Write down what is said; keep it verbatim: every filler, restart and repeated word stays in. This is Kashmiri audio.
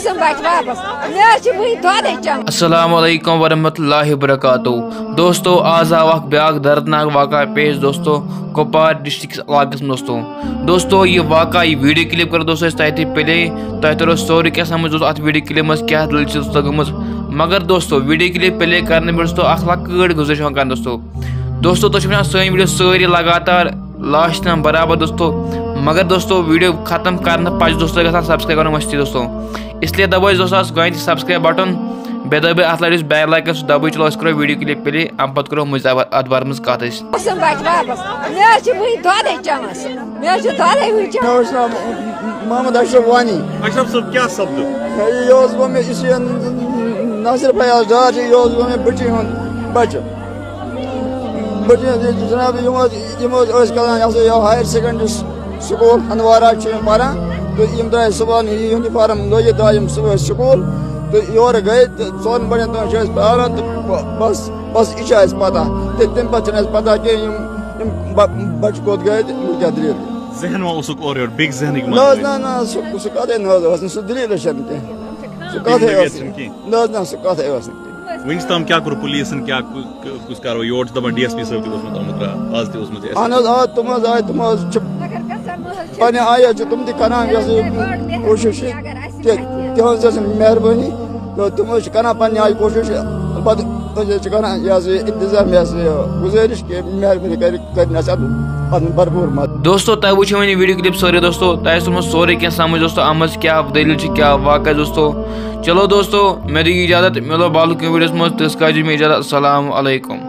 تِم بچہِ واپس۔ مےٚ حظ چھِ وٕنہِ دۄدٕے چٮ۪وان۔ السلام علیکم ورحمۃ اللہ وبرکاتہ۔ دوستو، آز آو اکھ بیاکھ دردناک واقعہ پیش دوستو، کپوار ڈسٹرکٹ کِس علاقس منٛز دوستو۔ دوستو، یہِ واقعہ، یہِ ویڈیو کلپ کرو دوستو أسۍ تۄہہِ تہِ پلے۔ تۄہہِ ترو سورُے کینٛہہ سمجھ دوستو اتھ ویڈیو کلپ منٛز کیٛاہ دٔلیٖل چھِ دوستو گٔمٕژ۔ مگر دوستو، ویڈیو کلپ پلے کرنہٕ برونٛہہ دوستو اکھ لۄکٕٹ گُزٲرِش یِوان کرنہٕ دوستو۔ دوستو، تُہۍ چھِو وٕچھان سٲنۍ ویڈیو سٲری لگاتار لاسٹ تام برابر دوستو۔ مگر دوستو، ویڈیو ختم کرنہٕ پتہٕ چھِ دوستو گژھان سبسکرائب کرُن مٔشتٕے دوستو۔ اس لیے دبٲیِو دوستو اتھ گۄڈٕنیتھٕے سبسکرائب بٹن، بیٚیہِ دبٲیِو اتھ لٹہِ یُس بیل آیکن، سُہ دبٲیِو۔ چلو أسۍ کرو ویڈیو کلپ پلے، امہِ پتہٕ کرو مٔنٛزۍ اتھ بارس منٛز کتھ أسۍ۔ قسم بچہِ واپس۔ مےٚ حظ چھِ وٕنہِ دۄدٕے چٮ۪وان۔ مےٚ حظ چھِ دۄدٕے وٕنہِ چٮ۪وان۔ مےٚ اوس ناو محمد اشرف وانی۔ اشرف صٲب، کیٛاہ سپدو؟ یہِ اوس گوٚو مےٚ، یُس یہِ ناصر فیاض ڈار چھِ، یہِ اوس گوٚو مےٚ بٕچی ہُنٛد بچہِ۔ بہٕ چھُس، جناب، یِم حظ، یِم حظ ٲسۍ کران، یہِ ہسا یہِ ہایر سیکنڈری سکوٗل ہندوارہ چھِ یِم پران، تہٕ یِم درٛاے صُبحن یہِ یونیفارم لٲگِتھ درٛاے یِم صُبحٲے سکوٗل، تہٕ یورٕ گٔے تہٕ ژۄن بجن تام چھِ أسۍ پران، تہٕ ب-، بس، بس یہِ چھِ اَسہِ پتہ، تہٕ تَمہِ پتہٕ چھِنہٕ اَسہِ پتہ کینٛہہ یِم، یِم ب-، بچہِ کوٚت گٔے تہٕ یِمن کیٛاہ دٔلیٖل گٔے۔ ذہن ما اوسُکھ اورٕ یورٕ، بیٚکہِ ذہنٕکۍ ما نہ حظ، ٲسۍ؟ نہ، نہ، سُہ، سُہ کتھے نہ حظ ٲس نہٕ، سُہ دٔلیٖلٕے چھَنہٕ کینٛہہ، سُہ کِہیٖنۍ کتھے نہٕ ٲس یَژھُن نہٕ۔ کینٛہہ۔ نہ حظ، نہ، سُہ کتھے ٲس نہٕ۔ وٕنیُک تام کیٛاہ کوٚر پُلیٖسَن، کیٛاہ کُ-، کُ-، کُس کاروٲیی؟ یور چھُ دَپان ڈی ایس پی صٲب تہِ اوسمُت آمُت راتھ، آز تہِ اوسمُت ایس ایس۔ اہن حظ، آ، تِم حظ آے، تِم حظ چھِ پننہِ آیہِ حظ چھِ تِم تہِ کران، یہِ ہسا یہِ کوٗشِش چھِ، تہِ-، تِہٕنٛز حظ چھِ مہربٲنی، تہٕ تِم حظ چھِ کران پننہِ آیہِ کوٗشِش، البتہٕ أسۍ حظ چھِ کران یہِ ہسا یہِ انتظام، یہِ ہسا یہِ گُزٲرِش کہِ مہربٲنی کٔرِتھ کَرِ نہٕ اَسہِ اَتھ، اَتھ منٛز بھرپوٗر مدد۔ دوستو، تۄہہِ وٕچھِو وۄنۍ یہِ ویڈیو کلپ سٲرٕے دوستو، تۄہہِ آسہِ توٚرمُت سورُے کینٛہہ سمجھ دوستو، اَتھ منٛز کیٛاہ دٔلیٖل چھِ، کیٛاہ واقعہ دوستو۔ چلو دوستو، مےٚ دِیِو اجازت، مِلو بالُک کُنہِ ویڈیوَس منٛز، تِژھ کالہِ دِیِو مےٚ اجازت، السلام علیکم۔